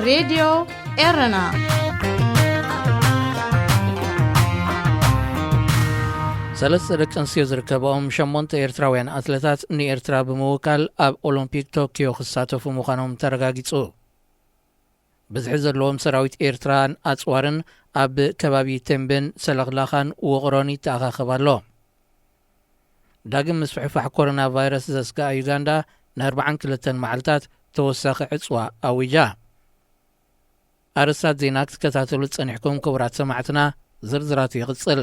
ሬድዮ ኤረና። ሰለስተ ደቂ ኣንስትዮ ዝርከብኦም ሸሞንተ ኤርትራውያን ኣትለታት ንኤርትራ ብምውካል ኣብ ኦሎምፒክ ቶኪዮ ክሳተፉ ምዃኖም ተረጋጊጹ። ብዝሒ ዘለዎም ሰራዊት ኤርትራን ኣጽዋርን ኣብ ከባቢ ቴምቤን፣ ሰለኽላኻን ውቕሮን ይተኣኻኸብ ኣሎ። ዳግም ምስፍሕፋሕ ኮሮና ቫይረስ ዘስግኣ ዩጋንዳ ን ኣርብዓን ክልተን መዓልታት ተወሳኺ ዕጽዋ ኣዊጃ። ኣርእስታት ዜና ክትከታተሉ ዝጸኒሕኩም ክቡራት ሰማዕትና፣ ዝርዝራቱ ይቕጽል።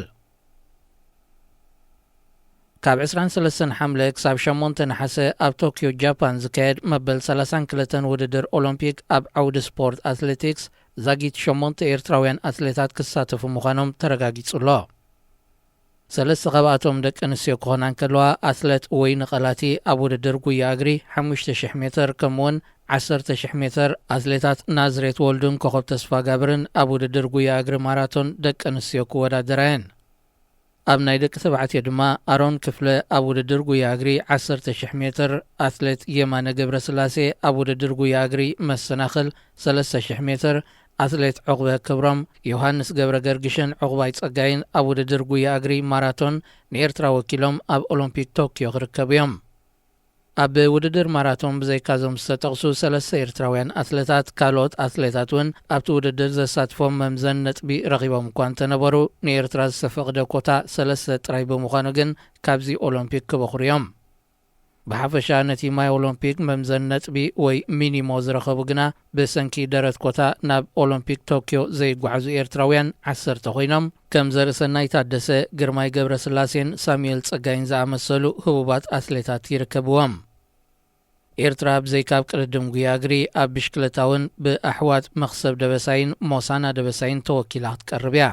ካብ ዕስራን ሰለስተን ሓምለ ክሳብ ሸሞንተ ነሓሰ ኣብ ቶክዮ ጃፓን ዝካየድ መበል ሰላሳን ክልተን ውድድር ኦሎምፒክ ኣብ ዓውዲ ስፖርት ኣትሌቲክስ ዛጊት ሸሞንተ ኤርትራውያን ኣትሌታት ክሳተፉ ምዃኖም ተረጋጊጹ ኣሎ። ሰለስተ ካብኣቶም ደቂ ኣንስትዮ ክኾና እንከለዋ፣ ኣትሌት ወይኒ ቐላቲ ኣብ ውድድር ጉያ እግሪ ሓሙሽተ ሽሕ ሜትር፣ ከምኡውን ዓሰርተ ሽሕ ሜትር ኣትሌታት ናዝሬት ወልዱን ኮኸብ ተስፋጋብርን ኣብ ውድድር ጉያ እግሪ ማራቶን ደቂ ኣንስትዮ ክወዳደራ እየን። ኣብ ናይ ደቂ ተባዕትዮ ድማ ኣሮን ክፍለ ኣብ ውድድር ጉያ እግሪ ዓሰርተ ሽሕ ሜትር፣ ኣትሌት የማነ ገብረስላሴ ኣብ ውድድር ጉያ እግሪ መሰናኽል ሰለስተ ሽሕ ሜትር፣ ኣትሌት ዑቕበ ክብሮም፣ ዮሃንስ ገብረ ገርግሽን ዑቕባይ ጸጋይን ኣብ ውድድር ጉያ እግሪ ማራቶን ንኤርትራ ወኪሎም ኣብ ኦሎምፒክ ቶክዮ ክርከቡ እዮም። ኣብ ውድድር ማራቶን ብዘይካዞም ዝተጠቕሱ ሰለስተ ኤርትራውያን ኣትለታት፣ ካልኦት ኣትሌታት እውን ኣብቲ ውድድር ዘሳትፎም መምዘኒ ነጥቢ ረኺቦም እኳ እንተነበሩ፣ ንኤርትራ ዝተፈቕደ ኮታ ሰለስተ ጥራይ ብምዃኑ ግን ካብዚ ኦሎምፒክ ክበኹሩ እዮም። ብሓፈሻ ነቲ ማይ ኦሎምፒክ መምዘኒ ነጥቢ ወይ ሚኒሞ ዝረኸቡ ግና ብሰንኪ ደረት ኮታ ናብ ኦሎምፒክ ቶክዮ ዘይጓዓዙ ኤርትራውያን ዓሰርተ ኮይኖም፣ ከም ዘርእሰናይ ታደሰ፣ ግርማይ ገብረስላሴን ሳሙኤል ጸጋይን ዝኣመሰሉ ህቡባት ኣትሌታት ይርከብዎም። ኤርትራ ብዘይካ ኣብ ቅድድም ጉያ እግሪ፣ ኣብ ብሽክለታ እውን ብኣሕዋት መኽሰብ ደበሳይን ሞሳና ደበሳይን ተወኪላ ክትቀርብ እያ።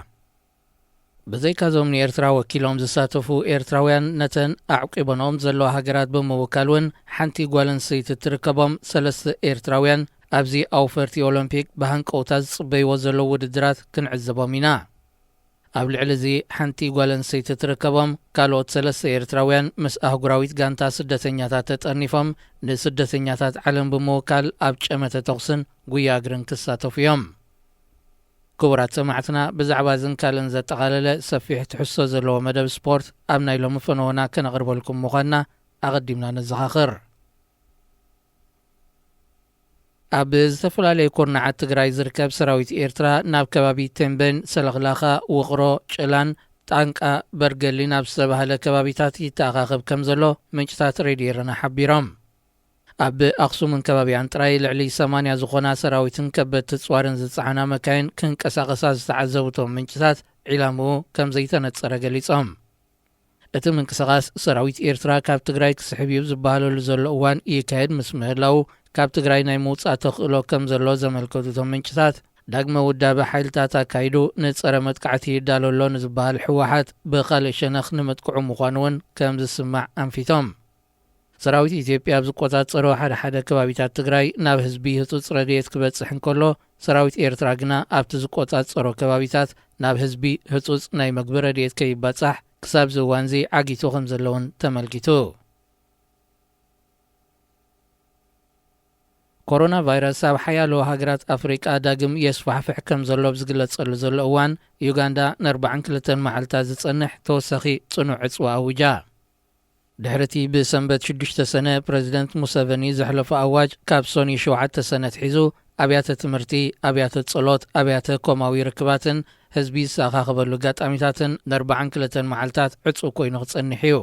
ብዘይካዞም ንኤርትራ ወኪሎም ዝሳተፉ ኤርትራውያን፣ ነተን ኣዕቂበንኦም ዘለዋ ሃገራት ብምውካል እውን ሓንቲ ጓል ኣንስተይቲ ትርከቦም ሰለስተ ኤርትራውያን ኣብዚ ኣውፈርቲ ኦሎምፒክ ብሃንቀውታ ዝጽበይዎ ዘለዉ ውድድራት ክንዕዘቦም ኢና። ኣብ ልዕሊ እዚ ሓንቲ ጓል ኣንስተይቲ ትርከቦም ካልኦት ሰለስተ ኤርትራውያን ምስ ኣህጉራዊት ጋንታ ስደተኛታት ተጠርኒፎም ንስደተኛታት ዓለም ብምውካል ኣብ ጨመተ ተኹስን ጉያ እግርን ክሳተፉ እዮም። ክቡራት ሰማዕትና፣ ብዛዕባ እዝን ካልእን ዘጠቓለለ ሰፊሕ ትሕዝቶ ዘለዎ መደብ ስፖርት ኣብ ናይ ሎሚ ፈነወና ከነቕርበልኩም ምዃንና ኣቐዲምና ነዘኻኽር። ኣብ ዝተፈላለዩ ኩርናዓት ትግራይ ዝርከብ ሰራዊት ኤርትራ ናብ ከባቢ ቴምቤን፣ ሰለኽላኻ፣ ውቕሮ፣ ጭላን፣ ጣንቃ፣ በርገሊን ኣብ ዝተባህለ ከባቢታት ይተኣኻኸብ ከም ዘሎ ምንጭታት ሬድዮ ኤረና ሓቢሮም። ኣብ ኣኽሱምን ከባቢኣን ጥራይ ልዕሊ ሰማንያ ዝኾና ሰራዊትን ከበድቲ ጽዋርን ዝጸዓና መካይን ክንቀሳቐሳ ዝተዓዘቡ እቶም ምንጭታት፣ ዒላምኡ ከም ዘይተነጸረ ገሊጾም። እቲ ምንቅስቓስ ሰራዊት ኤርትራ ካብ ትግራይ ክስሕብ እዩ ዝበሃለሉ ዘሎ እዋን ይካየድ ምስ ምህላዉ፣ ካብ ትግራይ ናይ ምውጻእ ተኽእሎ ከም ዘሎ ዘመልከቱ እቶም ምንጭታት፣ ዳግመ ውዳበ ሓይልታት ኣካይዱ ንጸረ መጥቃዕቲ ይዳሎ ኣሎ ንዝበሃል ህወሓት ብኻልእ ሸነኽ ንምጥቅዑ ምዃኑ እውን ከም ዝስማዕ ኣንፊቶም። ሰራዊት ኢትዮጵያ ኣብ ዝቆጻጸሮ ሓደ ሓደ ከባቢታት ትግራይ ናብ ህዝቢ ህጹጽ ረድኤት ክበጽሕ እንከሎ፣ ሰራዊት ኤርትራ ግና ኣብቲ ዝቆጻጸሮ ከባቢታት ናብ ህዝቢ ህጹጽ ናይ መግቢ ረድኤት ከይባጻሕ ክሳብ እዚ እዋንዚ ዓጊቱ ከም ዘሎ እውን ተመልኪቱ። ኮሮና ቫይረስ ኣብ ሓያሎ ሃገራት ኣፍሪቃ ዳግም የስፋሕፍሕ ከም ዘሎ ኣብ ዝግለጸሉ ዘሎ እዋን፣ ዩጋንዳ ን ኣርባዓን ክልተን መዓልታት ዝጸንሕ ተወሳኺ ጽኑዕ ዕጽዋ ኣዊጃ። ድሕሪ እቲ ብሰንበት ሽዱሽተ ሰነ ፕረዚደንት ሙሰቨኒ ዘሕለፎ ኣዋጅ፣ ካብ ሶኒ ሸውዓተ ሰነ ኣትሒዙ ኣብያተ ትምህርቲ፣ ኣብያተ ጸሎት፣ ኣብያተ ኮማዊ ርክባትን ህዝቢ ዝሰኻኸበሉ ኣጋጣሚታትን ን ኣርባዓን ክልተን መዓልታት ዕጹው ኮይኑ ክጸንሕ እዩ።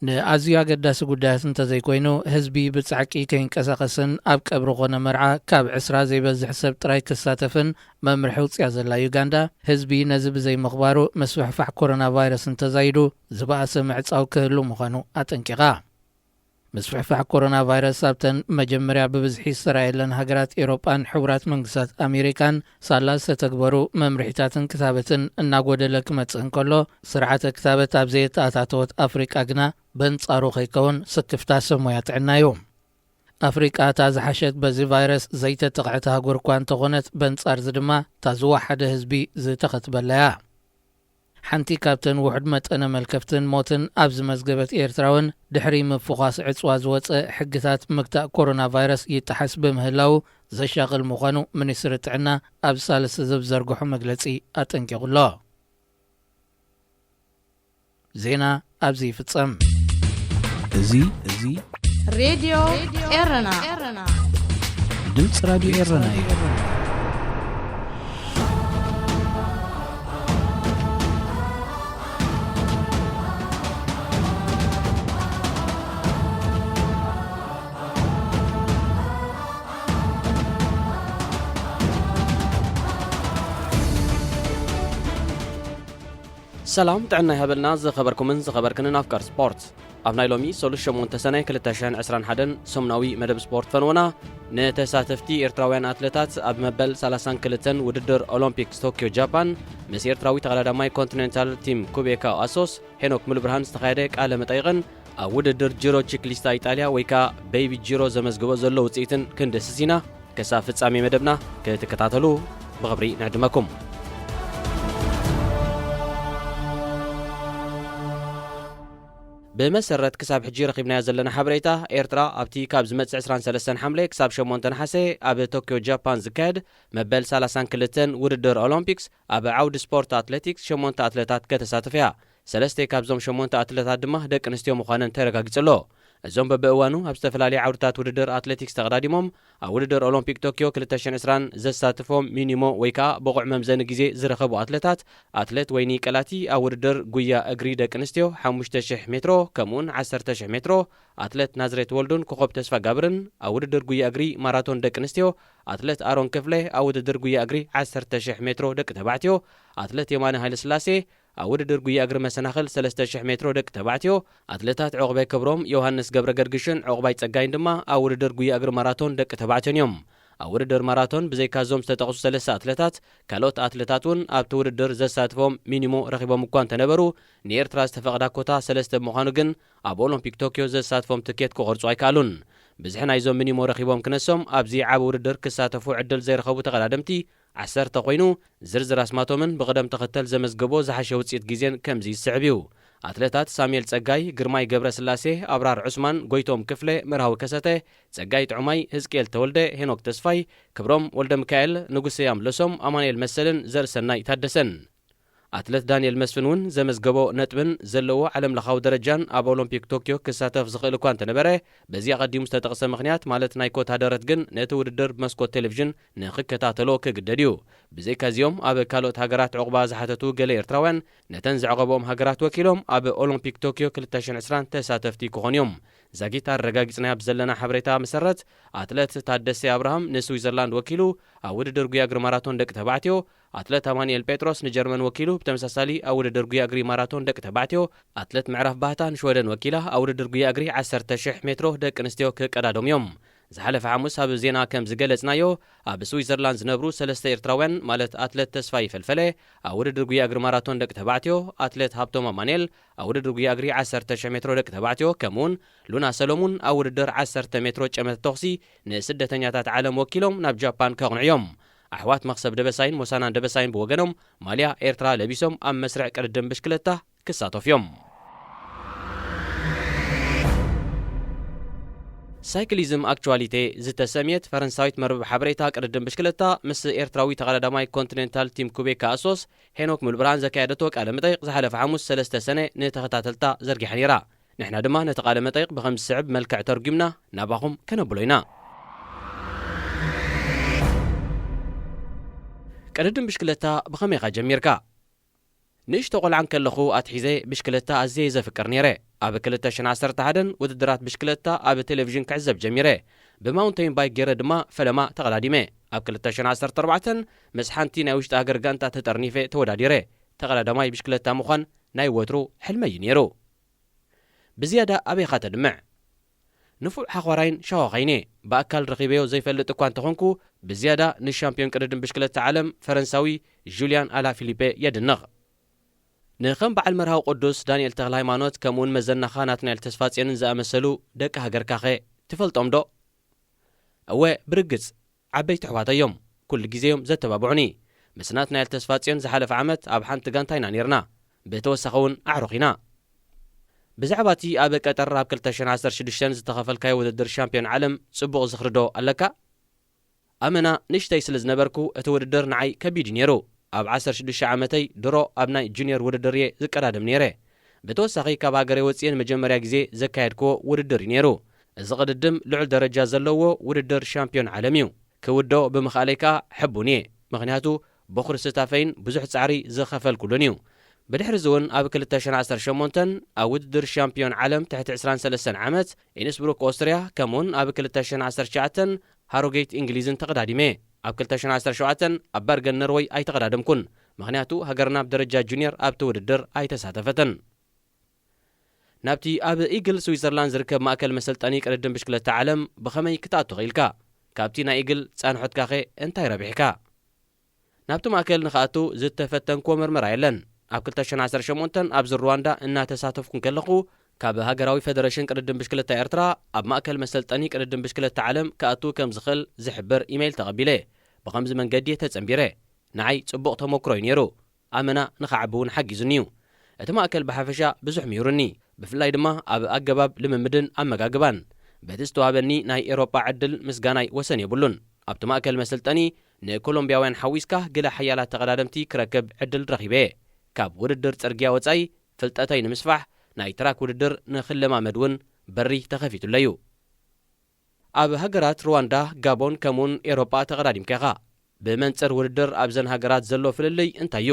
ንኣዝዩ ኣገዳሲ ጉዳያት እንተዘይኮይኑ፣ ህዝቢ ብጻዕቂ ከይንቀሳቐስን ኣብ ቀብሪ ኮነ መርዓ ካብ ዕስራ ዘይበዝሕ ሰብ ጥራይ ክሳተፍን መምርሒ ኣውጺኣ ዘላ ዩጋንዳ፣ ህዝቢ ነዚ ብዘይምኽባሩ ምስፍሕፋሕ ኮሮና ቫይረስ እንተዛይዱ፣ ዝበኣሰ ምዕጻው ክህሉ ምዃኑ ኣጠንቂቓ። ምስፍሕፋሕ ኮሮና ቫይረስ ኣብተን መጀመርያ ብብዝሒ ዝተራእየለን ሃገራት ኤውሮጳን ሕቡራት መንግስታት ኣሜሪካን ሳላ ዝተተግበሩ መምርሒታትን ክታበትን እናጎደለ ክመጽእ እንከሎ፣ ስርዓተ ክታበት ኣብ ዘየተኣታተወት ኣፍሪቃ ግና በንጻሩ ከይከውን ስክፍታ ሰብ ሞያ ጥዕና እዩ። ኣፍሪቃ እታ ዝሓሸት በዚ ቫይረስ ዘይተጠቕዐት ኣህጉር እኳ እንተኾነት፣ በንጻር እዚ ድማ እታ ዝወሓደ ህዝቢ ዝተኸትበላ እያ። ሓንቲ ካብተን ውሑድ መጠነ መልከፍትን ሞትን ኣብ ዝመዝገበት ኤርትራ እውን ድሕሪ ምፍዃስ ዕጽዋ ዝወጸ ሕግታት ምግታእ ኮሮና ቫይረስ ይጠሓስ ብምህላዉ ዘሻቕል ምዃኑ ሚኒስትሪ ጥዕና ኣብ ሳልስቲ ዘብዘርግሖ መግለጺ ኣጠንቂቑ ኣሎ። ዜና ኣብዚ ይፍጸም። እዚ እዚ ሬድዮ ኤረና። ድምፂ ራዲዮ ኤረና እዩ። ሰላም ጥዕና ይሃበልና ዝኸበርኩምን ዝኸበርክንን ኣፍቃር ስፖርት። ኣብ ናይ ሎሚ ሰሉስ ሸሞንተ ሰነ ክልተ ሽሕን ዕስራን ሓደን ሰሙናዊ መደብ ስፖርት ፈንወና፣ ንተሳተፍቲ ኤርትራውያን ኣትለታት ኣብ መበል ሰላሳን ክልተን ውድድር ኦሎምፒክስ ቶክዮ ጃፓን ምስ ኤርትራዊ ተቐዳዳማይ ኮንቲኔንታል ቲም ኩቤካ ኣሶስ ሄኖክ ሙሉብርሃን ዝተኻየደ ቃለ መጠይቕን ኣብ ውድድር ጂሮ ቺክሊስታ ኢጣልያ ወይ ከኣ ቤይቢ ጂሮ ዘመዝግቦ ዘሎ ውጽኢትን ክንድህስስ ኢና። ክሳብ ፍጻሜ መደብና ክትከታተሉ ብኽብሪ ንዕድመኩም። ብመሰረት ክሳብ ሕጂ ረኺብናዮ ዘለና ሓበሬታ፣ ኤርትራ ኣብቲ ካብ ዝመጽእ ዕስራን ሰለስተን ሓምለ ክሳብ ሸሞንተ ነሓሰ ኣብ ቶክዮ ጃፓን ዝካየድ መበል ሰላሳን ክልተን ውድድር ኦሎምፒክስ ኣብ ዓውዲ ስፖርት ኣትሌቲክስ ሸሞንተ ኣትሌታት ከተሳትፍ እያ። ሰለስተ ካብዞም ሸሞንተ ኣትሌታት ድማ ደቂ ኣንስትዮ ምዃነን ተረጋጊጹ ኣሎ። እዞም በብእዋኑ ኣብ ዝተፈላለዩ ዓውድታት ውድድር ኣትሌቲክስ ተቐዳዲሞም ኣብ ውድድር ኦሎምፒክ ቶክዮ ክልተ ሽሕን ዕስራን ዘሳትፎም ሚኒሞ ወይ ከኣ ብቑዕ መምዘኒ ግዜ ዝረኸቡ ኣትሌታት፣ ኣትሌት ወይኒ ቀላቲ ኣብ ውድድር ጉያ እግሪ ደቂ ኣንስትዮ ሓሙሽተ ሽሕ ሜትሮ ከምኡውን ዓሰርተ ሽሕ ሜትሮ፣ ኣትሌት ናዝሬት ወልዱን ኮኾብ ተስፋ ጋብርን ኣብ ውድድር ጉያ እግሪ ማራቶን ደቂ ኣንስትዮ፣ ኣትሌት ኣሮን ክፍለ ኣብ ውድድር ጉያ እግሪ ዓሰርተ ሽሕ ሜትሮ ደቂ ተባዕትዮ፣ ኣትሌት የማነ ሃይለስላሴ ኣብ ውድድር ጉያ እግሪ መሰናኽል ሰለስተ ሽሕ ሜትሮ ደቂ ተባዕትዮ፣ ኣትሌታት ዑቕበይ ክብሮም፣ ዮሃንስ ገብረ ገርግሽን ዑቕባይ ጸጋይን ድማ ኣብ ውድድር ጉያ እግሪ ማራቶን ደቂ ተባዕትዮን እዮም። ኣብ ውድድር ማራቶን ብዘይካዞም ዝተጠቕሱ ሰለስተ ኣትሌታት፣ ካልኦት ኣትሌታት እውን ኣብቲ ውድድር ዘሳትፎም ሚኒሞ ረኺቦም እኳ እንተነበሩ፣ ንኤርትራ ዝተፈቕዳ ኮታ ሰለስተ ብምዃኑ ግን ኣብ ኦሎምፒክ ቶክዮ ዘሳትፎም ትኬት ክቖርጹ ኣይከኣሉን። ብዝሒ ናይዞም ሚኒሞ ረኺቦም ክነሶም ኣብዚ ዓቢ ውድድር ክሳተፉ ዕድል ዘይረኸቡ ተቐዳደምቲ ዓሰርተ ኮይኑ፣ ዝርዝር ኣስማቶምን ብቕደም ተኸተል ዘመዝገቦ ዝሓሸ ውጽኢት ግዜን ከምዚ ዝስዕብ እዩ። ኣትለታት ሳሙኤል ጸጋይ፣ ግርማይ ገብረስላሴ፣ ኣብራር ዑስማን፣ ጎይቶም ክፍለ፣ መርሃዊ ከሰተ፣ ጸጋይ ጥዑማይ፣ ህዝቅኤል ተወልደ፣ ሄኖክ ተስፋይ፣ ክብሮም ወልደ ሚካኤል፣ ንጉሰ ያምለሶም፣ ኣማኑኤል መሰልን ዘርእሰናይ ታደሰን። ኣትለት ዳንኤል መስፍን እውን ዘመዝገቦ ነጥብን ዘለዎ ዓለምለኻዊ ደረጃን ኣብ ኦሎምፒክ ቶክዮ ክሳተፍ ዝኽእል እኳ እንተነበረ፣ በዚ ኣቐዲሙ ዝተጠቕሰ ምኽንያት ማለት ናይ ኮታ ደረት ግን ነቲ ውድድር ብመስኮት ቴሌቪዥን ንኽከታተሎ ክግደድ እዩ። ብዘይካ እዚኦም ኣብ ካልኦት ሃገራት ዕቑባ ዝሓተቱ ገለ ኤርትራውያን ነተን ዘዕቐብኦም ሃገራት ወኪሎም ኣብ ኦሎምፒክ ቶክዮ ክልተ ሽሕን ዕስራን ተሳተፍቲ ክኾኑ እዮም። ዛጊት ኣረጋጊጽናዮ ኣብ ዘለና ሓበሬታ መሰረት ኣትለት ታደሰ ኣብርሃም ንስዊዘርላንድ ወኪሉ ኣብ ውድድር ጉያ እግሪ ማራቶን ደቂ ተባዕትዮ፣ ኣትለት ኣማኑኤል ጴጥሮስ ንጀርመን ወኪሉ ብተመሳሳሊ ኣብ ውድድር ጉያ እግሪ ማራቶን ደቂ ተባዕትዮ፣ ኣትለት ምዕራፍ ባህታ ንሽወደን ወኪላ ኣብ ውድድር ጉያ እግሪ ዓሰርተ ሽሕ ሜትሮ ደቂ ኣንስትዮ ክቀዳደሙ እዮም። ዝሓለፈ ሓሙስ ኣብ ዜና ከም ዝገለጽናዮ፣ ኣብ ስዊዘርላንድ ዝነብሩ ሰለስተ ኤርትራውያን ማለት ኣትለት ተስፋይ ፈልፈለ ኣብ ውድድር ጉያ እግሪ ማራቶን ደቂ ተባዕትዮ፣ ኣትለት ሃብቶም ኣማኑኤል ኣብ ውድድር ጉያ እግሪ ዓሰርተ ሽሕ ሜትሮ ደቂ ተባዕትዮ፣ ከምኡውን ሉና ሰሎሙን ኣብ ውድድር ዓሰርተ ሜትሮ ጨመተ ተኹሲ ንስደተኛታት ዓለም ወኪሎም ናብ ጃፓን ከቕንዑ እዮም። ኣሕዋት መኽሰብ ደበሳይን ሞሳናን ደበሳይን ብወገኖም ማልያ ኤርትራ ለቢሶም ኣብ መስርዕ ቅድድም ብሽክለታ ክሳተፉ እዮም። ሳይክሊዝም ኣክቹዋሊቴ ዝተሰምየት ፈረንሳዊት መርበብ ሓበሬታ ቅድድም ብሽክለታ ምስ ኤርትራዊ ተቐዳዳማይ ኮንቲኔንታል ቲም ኩቤካ ኣሶስ ሄኖክ ሙሉብርሃን ዘካየደቶ ቃለ መጠይቕ ዝሓለፈ ሓሙስ ሰለስተ ሰነ ንተኸታተልታ ዘርጊሓ ነይራ። ንሕና ድማ ነቲ ቃለ መጠይቕ ብኸም ዝስዕብ መልክዕ ተርጒምና ናባኹም ከነብሎ ኢና። ቅድድም ብሽክለታ ብኸመይ ኢኻ ጀሚርካ? ንእሽቶ ቆልዓ እንከለኹ ኣትሒዘ ብሽክለታ ኣዝየ ዘፍቅር ነይረ። ኣብ ክልተ ሽሕን ዓሰርተ ሓደን ውድድራት ብሽክለታ ኣብ ቴሌቪዥን ክዕዘብ ጀሚረ። ብማውንቴን ባይክ ገይረ ድማ ፈለማ ተቐዳዲመ። ኣብ ክልተ ሽሕን ዓሰርተ ኣርባዕተን ምስ ሓንቲ ናይ ውሽጢ ሃገር ጋንታ ተጠርኒፈ ተወዳዲረ። ተቐዳዳማይ ብሽክለታ ምዃን ናይ ወትሩ ሕልመይ እዩ ነይሩ። ብዝያዳ ኣበይ ኢኻ ተድምዕ? ንፉዕ ሓዃራይን ሸዃኻይን እየ። ብኣካል ረኺበዮ ዘይፈልጥ እኳ እንተኾንኩ፣ ብዝያዳ ንሻምፒዮን ቅድድም ብሽክለታ ዓለም ፈረንሳዊ ጁልያን ኣላፊሊፔ የድንቕ። ንኸም በዓል መርሃዊ ቅዱስ ዳንኤል ተኽለ ሃይማኖት፣ ከምኡውን መዘናኻ ናትናኤል ተስፋጽዮንን ዝኣመሰሉ ደቂ ሃገርካኸ ትፈልጦም ዶ? እወ፣ ብርግጽ፣ ዓበይቲ ኣሕዋተይ እዮም። ኩሉ ግዜ እዮም ዘተባብዑኒ። ምስ ናትናኤል ተስፋጽዮን ዝሓለፈ ዓመት ኣብ ሓንቲ ጋንታ ኢና ኔርና። ብተወሳኺ እውን ኣዕሩኽ ኢና። ብዛዕባ እቲ ኣብ ቀጠር ኣብ ክልተ ሽሕን ዓሰርተ ሽዱሽተን ዝተኸፈልካዮ ውድድር ሻምፒዮን ዓለም ጽቡቕ ዝኽሪ ዶ ኣለካ? ኣመና ንእሽተይ ስለ ዝነበርኩ እቲ ውድድር ንዓይ ከቢድ እዩ ነይሩ። ኣብ ዓሰርተ ሽዱሽተ ዓመተይ ድሮ ኣብ ናይ ጁኒየር ውድድር እየ ዝቀዳደም ነይረ። ብተወሳኺ ካብ ሃገረይ ወፅየ ንመጀመርያ ግዜ ዘካየድክዎ ውድድር እዩ ነይሩ። እዚ ቅድድም ልዑል ደረጃ ዘለዎ ውድድር ሻምፒዮን ዓለም እዩ። ክውዶ ብምኽኣለይ ከኣ ሕቡን እየ። ምኽንያቱ በኹሪ ስታፈይን ብዙሕ ጻዕሪ ዝኸፈልኩሉን እዩ። ብድሕሪ እዚ እውን ኣብ ክልተ ሽሕን ዓሰርተ ሸሞንተን ኣብ ውድድር ሻምፒዮን ዓለም ትሕቲ ዕስራን ሰለስተን ዓመት ኢንስብሩክ ኦስትርያ፣ ከምኡውን ኣብ ክልተ ሽሕን ዓሰርተ ትሽዓተን ሃሮጌት እንግሊዝን ተቐዳዲመ። ኣብ ክልተ ሽሕን ዓሰርተ ሸውዓተን ኣብ በርገን ነርወይ ኣይተቐዳደምኩን፣ ምኽንያቱ ሃገርና ኣብ ደረጃ ጁኒየር ኣብቲ ውድድር ኣይተሳተፈትን። ናብቲ ኣብ ኢግል ስዊዘርላንድ ዝርከብ ማእከል መሰልጠኒ ቅድድም ብሽክለታ ዓለም ብኸመይ ክትኣቱ ኽኢልካ? ካብቲ ናይ ኢግል ጻንሖትካኸ እንታይ ረቢሕካ? ናብቲ ማእከል ንኽኣቱ ዝተፈተንክዎ መርመራ የለን። ኣብ ክልተ ሽሕን ዓሰርተ ሸሞንተን ኣብዚ ሩዋንዳ እናተሳተፍኩ እንከለኹ፣ ካብ ሃገራዊ ፈደረሽን ቅድድም ብሽክለታ ኤርትራ ኣብ ማእከል መሰልጠኒ ቅድድም ብሽክለታ ዓለም ክኣቱ ከም ዝኽእል ዝሕብር ኢሜይል ተቐቢለ። ብኸምዚ መንገዲ እየ ተጸንቢረ። ንዓይ ጽቡቕ ተመክሮ እዩ ነይሩ። ኣመና ንኽዓቢ እውን ሓጊዙኒ እዩ። እቲ ማእከል ብሓፈሻ ብዙሕ ምሂሩኒ፣ ብፍላይ ድማ ኣብ ኣገባብ ልምምድን ኣመጋግባን። በቲ ዝተዋህበኒ ናይ ኤውሮጳ ዕድል ምስጋናይ ወሰን የብሉን። ኣብቲ ማእከል መሰልጠኒ ንኮሎምብያውያን ሓዊስካ ገለ ሓያላት ተቐዳደምቲ ክረክብ ዕድል ረኺበ እየ። ካብ ውድድር ጽርግያ ወጻኢ ፍልጠተይ ንምስፋሕ ናይ ትራክ ውድድር ንኽለማመድ እውን በሪ ተኸፊቱለይ እዩ። ኣብ ሃገራት ሩዋንዳ፣ ጋቦን ከምኡውን ኤውሮጳ ተቐዳዲምካ ኢኻ። ብመንጽር ውድድር ኣብዘን ሃገራት ዘሎ ፍልልይ እንታይ እዩ?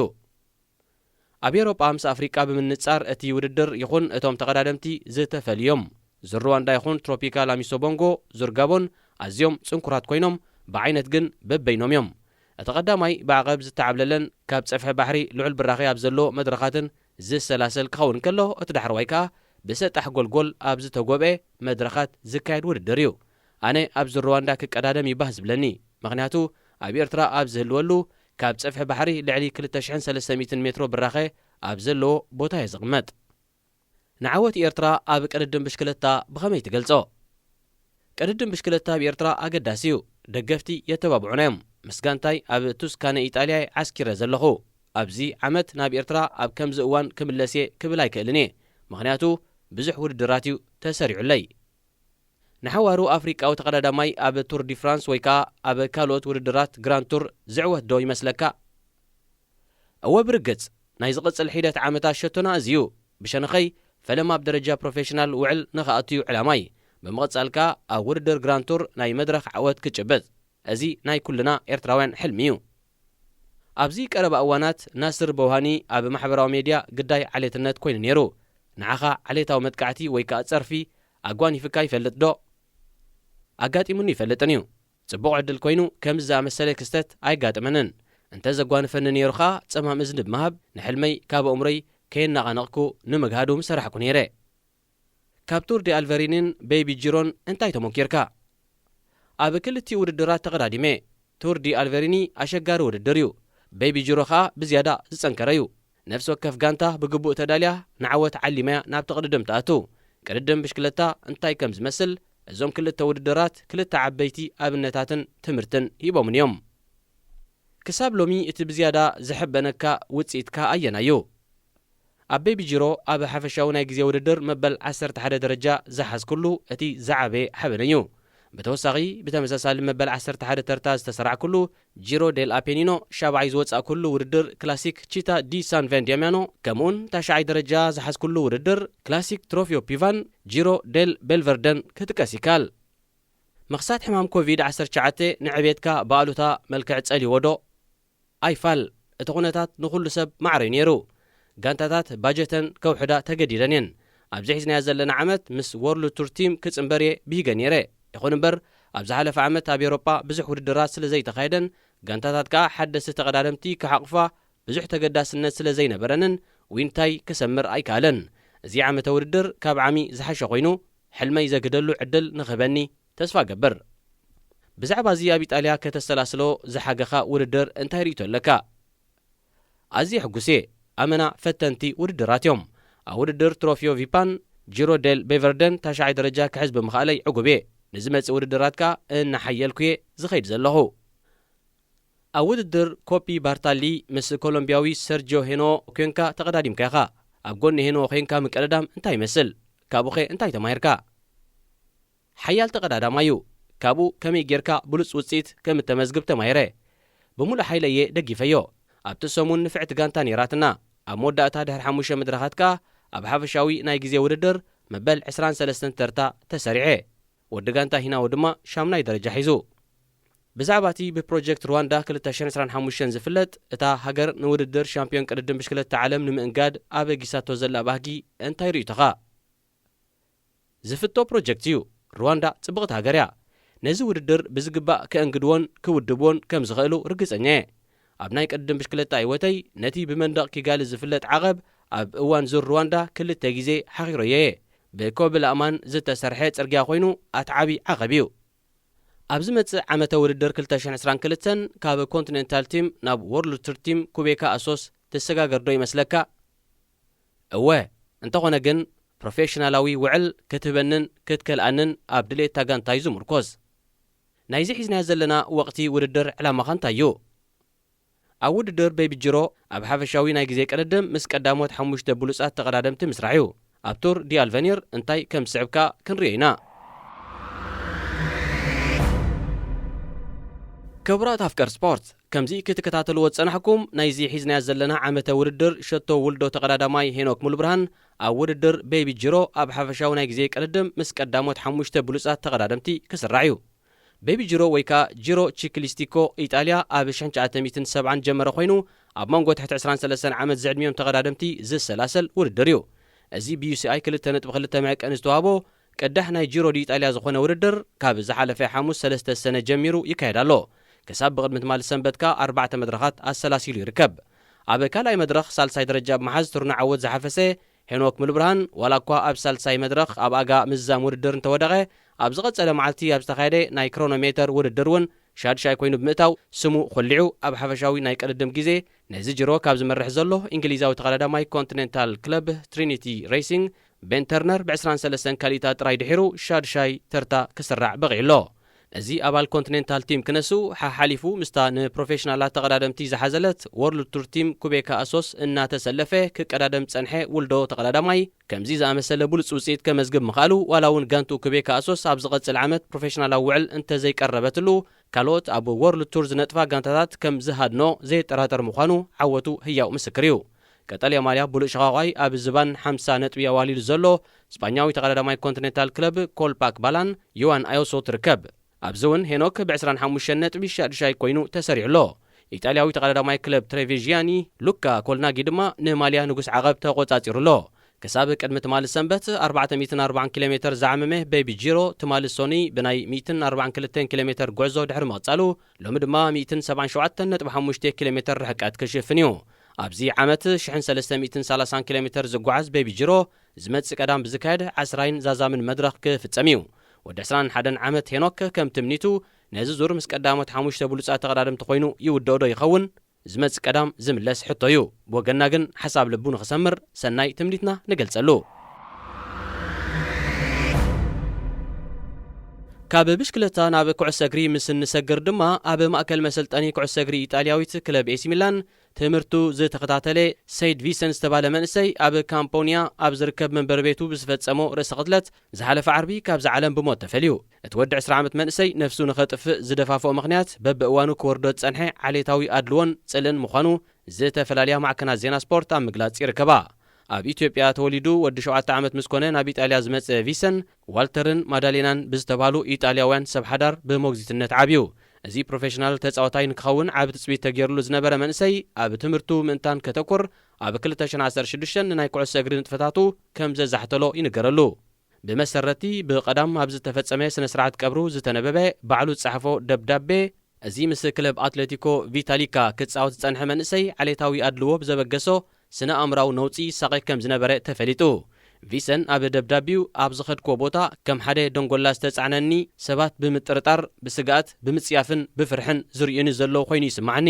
ኣብ ኤውሮጳ ምስ ኣፍሪቃ ብምንጻር እቲ ውድድር ይኹን እቶም ተቐዳደምቲ ዝተፈልዩ እዮም። ዙር ሩዋንዳ ይኹን ትሮፒካል ኣሚሶቦንጎ፣ ዙር ጋቦን ኣዝዮም ጽንኩራት ኮይኖም ብዓይነት ግን በበይኖም እዮም። እቲ ቀዳማይ ብዓቐብ ዝተዓብለለን ካብ ጸፍሒ ባሕሪ ልዑል ብራኸ ኣብ ዘለዎ መድረኻትን ዝሰላሰል ክኸውን እንከሎ፣ እቲ ዳሕረዋይ ከኣ ብሰጣሕ ጎልጎል ኣብ ዝተጎብኤ መድረኻት ዝካየድ ውድድር እዩ። ኣነ ኣብዚ ሩዋንዳ ክቀዳደም ይባህ ዝብለኒ፣ ምኽንያቱ ኣብ ኤርትራ ኣብ ዝህልወሉ ካብ ጸፍሒ ባሕሪ ልዕሊ ክልተ ሽሕን ሰለስተ ሚእትን ሜትሮ ብራኸ ኣብ ዘለዎ ቦታ እየ ዝቕመጥ። ንዓወት ኤርትራ ኣብ ቅድድም ብሽክለታ ብኸመይ ትገልጾ? ቅድድም ብሽክለታ ኣብ ኤርትራ ኣገዳሲ እዩ። ደገፍቲ የተባብዑና እዮም። ምስ ጋንታይ ኣብ ቱስካነ ኢጣልያ እየ ዓስኪረ ዘለኹ። ኣብዚ ዓመት ናብ ኤርትራ ኣብ ከምዚ እዋን ክምለስ እየ ክብል ኣይክእልን እየ። ምኽንያቱ ብዙሕ ውድድራት እዩ ተሰሪዑለይ። ንሓዋሩ ኣፍሪቃዊ ተቐዳዳማይ ኣብ ቱር ዲ ፍራንስ ወይ ከኣ ኣብ ካልኦት ውድድራት ግራንድ ቱር ዝዕወት ዶ ይመስለካ? እወ ብርግጽ፣ ናይ ዝቕጽል ሒደት ዓመታት ሸቶና እዚ እዩ። ብሸነኸይ፣ ፈለማ ኣብ ደረጃ ፕሮፌሽናል ውዕል ንኽኣቱ እዩ ዕላማይ። ብምቕጻል ከኣ ኣብ ውድድር ግራንድ ቱር ናይ መድረኽ ዓወት ክጭብጥ። እዚ ናይ ኩልና ኤርትራውያን ሕልሚ እዩ። ኣብዚ ቀረባ እዋናት ናስር በውሃኒ ኣብ ማሕበራዊ ሜድያ ግዳይ ዓሌትነት ኮይኑ ነይሩ። ንዓኻ ዓሌታዊ መጥቃዕቲ ወይ ከኣ ጸርፊ ኣጓኒፍካ ይፈልጥ ዶ? ኣጋጢሙኒ ይፈልጥን እዩ። ጽቡቕ ዕድል ኮይኑ ከምዚ ዝኣመሰለ ክስተት ኣይጋጥመንን። እንተ ዘጓንፈኒ ነይሩ ኸኣ ጸማም እዝኒ ብምሃብ ንሕልመይ ካብ ኣእምሮይ ከየናቓነቕኩ ንምግሃዱ ምሰራሕኩ ነይረ። ካብ ቱር ዲ ኣልቨሪኒን ቤቢ ጂሮን እንታይ ተሞኪርካ? ኣብ ክልቲኡ ውድድራት ተቐዳዲመ። ቱር ዲ ኣልቨሪኒ ኣሸጋሪ ውድድር እዩ። ቤቢ ጂሮ ኸኣ ብዝያዳ ዝጸንከረ እዩ። ነፍሲ ወከፍ ጋንታ ብግቡእ ተዳልያ ንዓወት ዓሊማያ ናብ ትቕድድም ትኣቱ። ቅድድም ብሽክለታ እንታይ ከም ዝመስል እዞም ክልተ ውድድራት ክልተ ዓበይቲ ኣብነታትን ትምህርትን ሂቦምን እዮም። ክሳብ ሎሚ እቲ ብዝያዳ ዘሐበነካ ውጽኢትካ ኣየናይ እዩ? ኣብ ቤቢ ጂሮ ኣብ ሓፈሻዊ ናይ ግዜ ውድድር መበል ዓሰርተ ሓደ ደረጃ ዝሓዝኩሉ እቲ ዝዓበየ ሓበነይ እዩ። ብተወሳኺ፣ ብተመሳሳሊ መበል ዓሰርተ ሓደ ተርታ ዝተሰራዕኩሉ ጂሮ ዴል ኣፔኒኖ ሻብዓይ ዝወጻእኩሉ ውድድር ክላሲክ ቺታ ዲ ሳን ቨንዲያሚያኖ፣ ከምኡውን ታሽዓይ ደረጃ ዝሓዝኩሉ ውድድር ክላሲክ ትሮፊዮ ፒቫን ጂሮ ዴል ቤልቨርደን ክጥቀስ ይከኣል። ምኽሳት ሕማም ኮቪድ ዓሰርተ ትሽዓተ ንዕቤትካ ብኣሉታ መልክዕ ጸልይዎ ዶ? ኣይፋል፣ እቲ ኩነታት ንኹሉ ሰብ ማዕረ እዩ ነይሩ። ጋንታታት ባጀተን ከውሕዳ ተገዲደን እየን። ኣብዚ ሒዝናዮ ዘለና ዓመት ምስ ወርልድ ቱር ቲም ክጽንበር እየ ብሂገ ነይረ። ይኹን እምበር፣ ኣብ ዝሓለፈ ዓመት ኣብ ኤውሮጳ ብዙሕ ውድድራት ስለ ዘይተኻየደን፣ ጋንታታት ከኣ ሓደስቲ ተቐዳደምቲ ክሓቑፋ ብዙሕ ተገዳስነት ስለ ዘይነበረንን፣ ዊንታይ ክሰምር ኣይከኣለን። እዚ ዓመተ ውድድር ካብ ዓሚ ዝሓሸ ኮይኑ፣ ሕልመይ ዘግደሉ ዕድል ንኽህበኒ ተስፋ እገብር። ብዛዕባ እዚ ኣብ ኢጣልያ ከተሰላስሎ ዝሓገኻ ውድድር እንታይ ርእይቶ ኣለካ? ኣዝየ ሕጉስ እየ። ኣመና ፈተንቲ ውድድራት እዮም። ኣብ ውድድር ትሮፊዮ ቪፓን ጂሮ ዴል ቤቨርደን ታሽዓይ ደረጃ ክሕዝ ብምኽኣለይ ዕጉብ እየ። ንዝመጽእ ውድድራት ከኣ እናሓየልኩ እየ ዝኸይድ ዘለኹ። ኣብ ውድድር ኮፒ ባርታሊ ምስ ኮሎምቢያዊ ሰርጂዮ ሄኖ ኮንካ ተቐዳዲምካ ኢኻ። ኣብ ጎኒ ሄኖ ኮንካ ምቅድዳም እንታይ ይመስል? ካብኡኸ እንታይ ተማሂርካ? ሓያል ተቐዳዳማይ እዩ። ካብኡ ከመይ ጌርካ ብሉጽ ውጽኢት ከም እተመዝግብ ተማሂረ። ብምሉእ ሓይለ እየ ደጊፈዮ። ኣብቲ ሰሙን ንፍዕቲ ጋንታ ነይራትና። ኣብ መወዳእታ ድሕሪ ሓሙሽተ መድረኻት ከኣ ኣብ ሓፈሻዊ ናይ ግዜ ውድድር መበል ዕስራን ሰለስተን ተርታ ተሰሪዐ። ወዲ ጋንታ ሂናዎ ድማ ሻምናይ ደረጃ ሒዙ። ብዛዕባ እቲ ብፕሮጀክት ሩዋንዳ ክልተ ሽሕን ዕስራን ሓሙሽተን ዝፍለጥ፣ እታ ሃገር ንውድድር ሻምፒዮን ቅድድም ብሽክለታ ዓለም ንምእንጋድ ኣበጊሳቶ ዘላ ባህጊ እንታይ ርእይቶኻ? ዝፍቶ ፕሮጀክት እዩ። ሩዋንዳ ጽብቕቲ ሃገር እያ። ነዚ ውድድር ብዝግባእ ከእንግድዎን ክውድብዎን ከም ዝኽእሉ ርግጸኛ እየ። ኣብ ናይ ቅድድም ብሽክለታ ህይወተይ ነቲ ብመንደቕ ኪጋሊ ዝፍለጥ ዓቐብ ኣብ እዋን ዙር ሩዋንዳ ክልተ ግዜ ሓኺሮዮ እየ። ብኮብል ኣማን ዝተሰርሐ ጽርግያ ኮይኑ ኣትዓቢ ዓቐብ እዩ። ኣብ ዝመጽእ ዓመተ ውድድር ክልተ ሽሕን ዕስራን ክልተን ካብ ኮንቲኔንታል ቲም ናብ ወርልድ ቱር ቲም ኩቤካ ኣሶስ ትሰጋገር ዶ ይመስለካ? እወ፣ እንተኾነ ግን ፕሮፌሽናላዊ ውዕል ክትህበንን ክትከልኣንን ኣብ ድሌት እታ ጋንታ እዩ ዝምርኮስ። ናይዚ ሒዝናዮ ዘለና ወቕቲ ውድድር ዕላማኻ እንታይ እዩ? ኣብ ውድድር ቤቢ ጂሮ ኣብ ሓፈሻዊ ናይ ግዜ ቅድድም ምስ ቀዳሞት ሓሙሽተ ብሉጻት ተቐዳደምቲ ምስራሕ እዩ። ኣብ ቱር ዲ ኣልቨኒር እንታይ ከም ዝስዕብካ ክንርእዮ ኢና። ክቡራት ኣፍቀር ስፖርት፣ ከምዚ ክትከታተልዎ ዝጸናሕኩም፣ ናይዚ ሒዝናዮ ዘለና ዓመተ ውድድር ሸቶ ውልዶ ተቐዳዳማይ ሄኖክ ሙሉብርሃን ኣብ ውድድር ቤቢ ጂሮ ኣብ ሓፈሻዊ ናይ ግዜ ቅድድም ምስ ቀዳሞት ሓሙሽተ ብሉጻት ተቐዳደምቲ ክስራዕ እዩ። ቤቢ ጂሮ ወይ ከኣ ጂሮ ቺክሊስቲኮ ኢጣልያ ኣብ ሽሕን ትሽዓተ ሚእትን ሰብዓን ጀመረ ኮይኑ፣ ኣብ መንጎ ትሕቲ ዕስራን ሰለስተን ዓመት ዝዕድሚኦም ተቐዳደምቲ ዝሰላሰል ውድድር እዩ። እዚ ብዩ ሲ ኣይ ክልተ ነጥቢ ክልተ መዐቀኒ ዝተዋህቦ ቅዳሕ ናይ ጂሮ ዲ ኢጣልያ ዝኾነ ውድድር፣ ካብ ዝሓለፈ ሓሙስ ሰለስተ ሰነ ጀሚሩ ይካየድ ኣሎ። ክሳብ ብቕድሚ ትማሊ ሰንበት ከኣ ኣርባዕተ መድረኻት ኣሰላሲሉ ይርከብ። ኣብ ካልኣይ መድረኽ ሳልሳይ ደረጃ ብምሓዝ ትርኑ ዓወት ዝሓፈሰ ሄኖክ ሙሉብርሃን፣ ዋላ እኳ ኣብ ሳልሳይ መድረኽ ኣብ ኣጋ ምዝዛም ውድድር እንተወደቐ፣ ኣብ ዝቐጸለ መዓልቲ ኣብ ዝተኻየደ ናይ ክሮኖሜተር ውድድር እውን ሻድሻይ ኮይኑ ብምእታው፣ ስሙ ኾሊዑ ኣብ ሓፈሻዊ ናይ ቅድድም ግዜ ነዚ ጂሮ ካብ ዝመርሕ ዘሎ እንግሊዛዊ ተቐዳዳማይ ኮንቲኔንታል ክለብ ትሪኒቲ ሬሲንግ ቤን ተርነር ብ ዕስራን ሰለስተን ካልኢታት ጥራይ ድሒሩ ሻድሻይ ተርታ ክስራዕ በቒዑ ኣሎ። እዚ ኣባል ኮንቲኔንታል ቲም ክነሱ ሓሓሊፉ ምስታ ንፕሮፌሽናላት ተቐዳደምቲ ዝሓዘለት ወርልድ ቱር ቲም ኩቤካ ኣሶስ እናተሰለፈ ክቀዳደም ዝጸንሐ ውልዶ ተቐዳዳማይ፣ ከምዚ ዝኣመሰለ ብሉጽ ውጽኢት ከመዝግብ ምኽኣሉ፣ ዋላ እውን ጋንቱ ኩቤካ ኣሶስ ኣብ ዝቐጽል ዓመት ፕሮፌሽናላዊ ውዕል እንተዘይቀረበትሉ፣ ካልኦት ኣብ ወርልድ ቱር ዝነጥፋ ጋንታታት ከም ዝሃድኖ ዘየጠራጥር ምዃኑ ዓወቱ ህያው ምስክር እዩ። ቀጠልያ ማልያ ብሉእ ሸቓቋይ ኣብ ዝባን ሓምሳ ነጥቢ ኣዋሊዱ ዘሎ ስጳኛዊ ተቐዳዳማይ ኮንቲኔንታል ክለብ ኮልፓክ ባላን ዮዋን ኣዮሶ ትርከብ። ኣብዚ እውን ሄኖክ ብ ዕስራን ሓሙሽተን ነጥቢ ሻድሻይ ኮይኑ ተሰሪዑ ኣሎ። ኢጣልያዊ ተቐዳዳማይ ክለብ ትሬቪዥያኒ ሉካ ኮልናጊ ድማ ንማልያ ንጉስ ዓቐብ ተቖጻጺሩ ኣሎ። ክሳብ ቅድሚ ትማሊ ሰንበት ኣርባዕተ ሚእትን ኣርባዓን ኪሎ ሜተር ዝዓመመ ቤቢ ጂሮ፣ ትማሊ ሶኒ ብናይ ሚእትን ኣርባዓን ክልተን ኪሎ ሜተር ጉዕዞ ድሕሪ ምቕጻሉ፣ ሎሚ ድማ ሚእትን ሰብዓን ሸውዓተን ነጥቢ ሓሙሽተ ኪሎ ሜተር ርሕቀት ክሽፍን እዩ። ኣብዚ ዓመት ሽሕን ሰለስተ ሚእትን ሰላሳን ኪሎ ሜተር ዝጓዓዝ ቤቢ ጂሮ፣ ዝመጽእ ቀዳም ብዝካየድ ዓስራይን ዛዛምን መድረኽ ክፍጸም እዩ። ወዲ ዕስራን ሓደን ዓመት ሄኖክ ከም ትምኒቱ ነዚ ዙር ምስ ቀዳሞት ሓሙሽተ ብሉጻት ተቐዳደምቲ ኮይኑ ይውድኦ ዶ ይኸውን? ዝመጽእ ቀዳም ዝምለስ ሕቶ እዩ። ብወገንና ግን ሓሳብ ልቡ ንኽሰምር ሰናይ ትምኒትና ንገልጸሉ። ካብ ብሽክለታ ናብ ኩዕሶ እግሪ ምስ እንሰግር ድማ፣ ኣብ ማእከል መሰልጠኒ ኩዕሶ እግሪ ኢጣልያዊት ክለብ ኤሲ ሚላን ትምህርቱ ዝተኸታተለ ሰይድ ቪሰን ዝተባህለ መንእሰይ፣ ኣብ ካምፖንያ ኣብ ዝርከብ መንበሪ ቤቱ ብዝፈጸሞ ርእሰ ቅትለት ዝሓለፈ ዓርቢ ካብዛ ዓለም ብሞት ተፈልዩ። እቲ ወዲ ዕስራ ዓመት መንእሰይ ነፍሱ ንኸጥፍእ ዝደፋፍኦ ምኽንያት፣ በብእዋኑ ክወርዶ ዝጸንሐ ዓሌታዊ ኣድልዎን ጽልእን ምዃኑ ዝተፈላለያ ማዕከናት ዜና ስፖርት ኣብ ምግላጽ ይርከባ። ኣብ ኢትዮጵያ ተወሊዱ ወዲ ሸውዓተ ዓመት ምስ ኮነ ናብ ኢጣልያ ዝመጸ ቪሰን፣ ዋልተርን ማዳሌናን ብዝተባህሉ ኢጣልያውያን ሰብ ሓዳር ብሞግዚትነት ዓብዩ። እዚ ፕሮፌሽናል ተጻዋታይ ንክኸውን ዓቢ ትጽቢት ተገይሩሉ ዝነበረ መንእሰይ፣ ኣብ ትምህርቱ ምእንታን ከተኩር፣ ኣብ ክልተ ሽሕን ዓሰርተ ሽዱሽተን ንናይ ኩዕሶ እግሪ ንጥፈታቱ ከም ዘዛሕተሎ ይንገረሉ። ብመሰረቲ፣ ብቐዳም ኣብ ዝተፈጸመ ስነ ስርዓት ቀብሩ ዝተነበበ ባዕሉ ዝጸሓፎ ደብዳቤ፣ እዚ ምስ ክለብ ኣትሌቲኮ ቪታሊካ ክጻወት ዝጸንሐ መንእሰይ፣ ዓሌታዊ ኣድልዎ ብዘበገሶ ስነ ኣእምራዊ ነውጺ ይሳቐ ከም ዝነበረ ተፈሊጡ። ቪሰን ኣብ ደብዳቤኡ፣ ኣብ ዝኸድክዎ ቦታ ከም ሓደ ደንጎላ ዝተጻዕነኒ፣ ሰባት ብምጥርጣር፣ ብስግኣት፣ ብምጽያፍን ብፍርሕን ዝርእዩኒ ዘለዉ ኮይኑ ይስምዓኒ።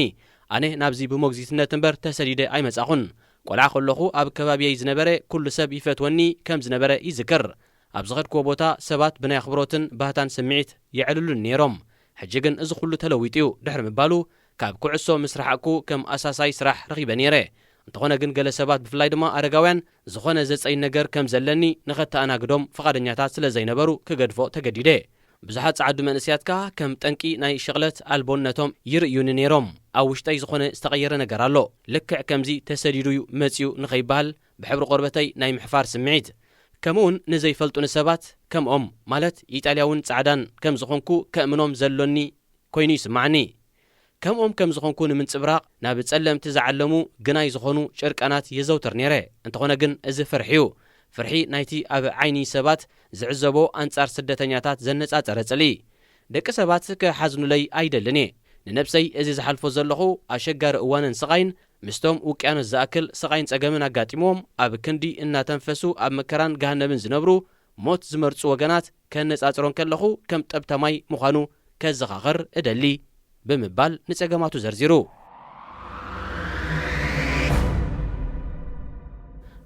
ኣነ ናብዚ ብሞግዚትነት እምበር ተሰዲደ ኣይመጻኹን። ቆልዓ ከለኹ ኣብ ከባቢየይ ዝነበረ ኩሉ ሰብ ይፈትወኒ ከም ዝነበረ ይዝክር። ኣብ ዝኸድክዎ ቦታ ሰባት ብናይ ኣኽብሮትን ባህታን ስምዒት የዕልሉኒ ነይሮም። ሕጂ ግን እዚ ኩሉ ተለዊጡ እዩ ድሕሪ ምባሉ፣ ካብ ኩዕሶ ምስ ረሓቕኩ ከም ኣሳሳይ ስራሕ ረኺበ ነይረ። እንተኾነ ግን ገለ ሰባት፣ ብፍላይ ድማ ኣረጋውያን፣ ዝኾነ ዘጸይን ነገር ከም ዘለኒ ንኸተኣናግዶም ፍቓደኛታት ስለ ዘይነበሩ ክገድፎ ተገዲደ። ብዙሓት ጸዓዱ መንእሰያት ከኣ ከም ጠንቂ ናይ ሸቕለት ኣልቦነቶም ይርእዩኒ ነይሮም። ኣብ ውሽጠይ ዝኾነ ዝተቐየረ ነገር ኣሎ። ልክዕ ከምዚ ተሰዲዱ እዩ መጺኡ ንኸይበሃል ብሕብሪ ቆርበተይ ናይ ምሕፋር ስምዒት። ከምኡውን ንዘይፈልጡኒ ሰባት ከምኦም፣ ማለት ኢጣልያውን ጻዕዳን ከም ዝኾንኩ ከእምኖም ዘሎኒ ኮይኑ ይስምዓኒ። ከምኦም ከም ዝኾንኩ ንምንጽብራቕ ናብ ጸለምቲ ዝዓለሙ ግናይ ዝኾኑ ጨርቃናት የዘውትር ነይረ። እንተኾነ ግን እዚ ፍርሒ እዩ። ፍርሒ ናይቲ ኣብ ዓይኒ ሰባት ዝዕዘቦ ኣንጻር ስደተኛታት ዘነጻጸረ ጽልኢ። ደቂ ሰባት ክሓዝኑለይ ኣይደልን እየ። ንነብሰይ እዚ ዝሓልፎ ዘለኹ ኣሸጋሪ እዋንን ስቓይን ምስቶም ውቅያኖስ ዝኣክል ስቓይን ጸገምን ኣጋጢምዎም ኣብ ክንዲ እናተንፈሱ ኣብ መከራን ገሃነብን ዝነብሩ ሞት ዝመርጹ ወገናት ከነጻጽሮ እንከለኹ ከም ጠብታ ማይ ምዃኑ ከዘኻኽር እደሊ ብምባል ንጸገማቱ ዘርዚሩ።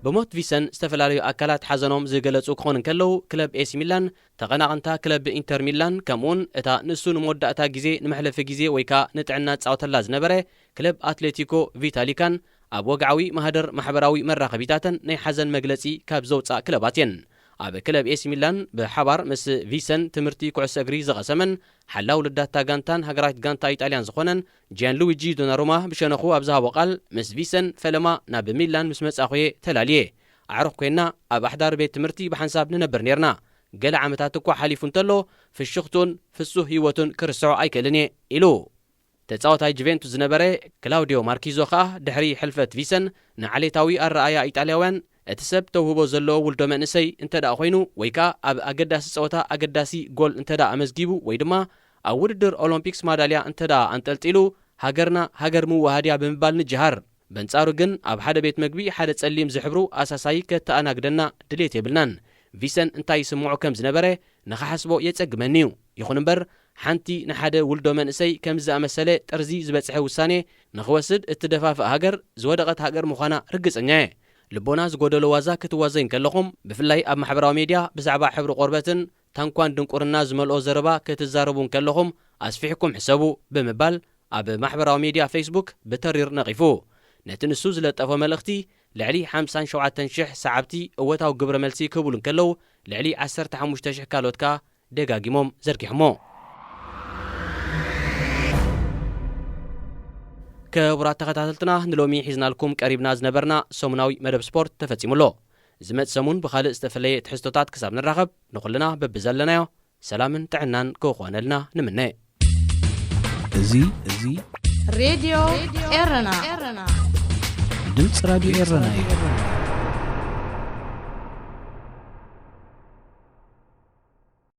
ብሞት ቪሰን ዝተፈላለዩ ኣካላት ሓዘኖም ዝገለጹ ክኾኑ እንከለዉ ክለብ ኤሲ ሚላን ተቐናቕንታ ክለብ ኢንተር ሚላን ከምኡውን እታ ንሱ ንመወዳእታ ግዜ ንመሕለፊ ግዜ ወይ ከኣ ንጥዕና ዝጻወተላ ዝነበረ ክለብ ኣትሌቲኮ ቪታሊካን ኣብ ወግዓዊ ማህደር ማሕበራዊ መራኸቢታተን ናይ ሓዘን መግለጺ ካብ ዘውጻእ ክለባት እየን። ኣብ ክለብ ኤሲ ሚላን ብሓባር ምስ ቪሰን ትምህርቲ ኩዕሶ እግሪ ዝቐሰመን ሓላው ልዳታ ጋንታን ሃገራዊት ጋንታ ኢጣልያን ዝኾነን ጂያን ሉዊጂ ዶናሩማ ብሸነኹ ኣብ ዝሃቦ ቃል፣ ምስ ቪሰን ፈለማ ናብ ሚላን ምስ መጻኹ እየ ተላልየ። ኣዕሩኽ ኮይና ኣብ ኣሕዳሪ ቤት ትምህርቲ ብሓንሳብ ንነብር ኔርና። ገለ ዓመታት እኳ ሓሊፉ እንተሎ ፍሽኽቱን ፍሱህ ህይወቱን ክርስዖ ኣይክእልን እየ ኢሉ። ተጻዋታይ ጁቬንቱስ ዝነበረ ክላውዲዮ ማርኪዞ ከኣ ድሕሪ ሕልፈት ቪሰን ንዓሌታዊ ኣረኣያ ኢጣልያውያን እቲ ሰብ ተውህቦ ዘለዎ ውልዶ መንእሰይ እንተ ደኣ ኮይኑ ወይ ከኣ ኣብ ኣገዳሲ ጸወታ ኣገዳሲ ጎል እንተ ደኣ ኣመዝጊቡ ወይ ድማ ኣብ ውድድር ኦሎምፒክስ ማዳልያ እንተ ደኣ ኣንጠልጢሉ ሃገርና ሃገር ምውሃድ እያ ብምባል ንጀሃር። በንጻሩ ግን ኣብ ሓደ ቤት መግቢ ሓደ ጸሊም ዝሕብሩ ኣሳሳዪ ከተኣናግደና ድሌት የብልናን። ቪሰን እንታይ ይስምዖ ከም ዝነበረ ንኽሓስቦ የጸግመኒ እዩ። ይኹን እምበር ሓንቲ ንሓደ ውልዶ መንእሰይ ከምዚ ዝኣመሰለ ጠርዚ ዝበጽሐ ውሳኔ ንኽወስድ እትደፋፍእ ሃገር ዝወደቐት ሃገር ምዃና ርግጸኛ እየ። ልቦና ዝጎደሎ ዋዛ ክትዋዘዩ እንከለኹም፣ ብፍላይ ኣብ ማሕበራዊ ሜድያ ብዛዕባ ሕብሪ ቆርበትን ታንኳን ድንቁርና ዝመልኦ ዘረባ ክትዛረቡ እንከለኹም ኣስፊሕኩም ሕሰቡ ብምባል ኣብ ማሕበራዊ ሜድያ ፌስቡክ ብተሪር ነቒፉ። ነቲ ንሱ ዝለጠፎ መልእኽቲ ልዕሊ ሓምሳን ሸውዓተን ሽሕ ሰዓብቲ እወታዊ ግብረ መልሲ ክህብሉ እንከለዉ፣ ልዕሊ ዓሰርተ ሓሙሽተ ሽሕ ካልኦት ከኣ ደጋጊሞም ዘርጊሖሞ። ክቡራት ተኸታተልትና፣ ንሎሚ ሒዝናልኩም ቀሪብና ዝነበርና ሰሙናዊ መደብ ስፖርት ተፈጺሙ ኣሎ። ዝመጽእ ሰሙን ብኻልእ ዝተፈለየ ትሕዝቶታት ክሳብ ንራኸብ፣ ንኹልና በብዘለናዮ ሰላምን ጥዕናን ክኾነልና ንምነ። እዚ፣ እዚ ሬድዮ ኤረና። ድምፂ ራድዮ ኤረና እዩ።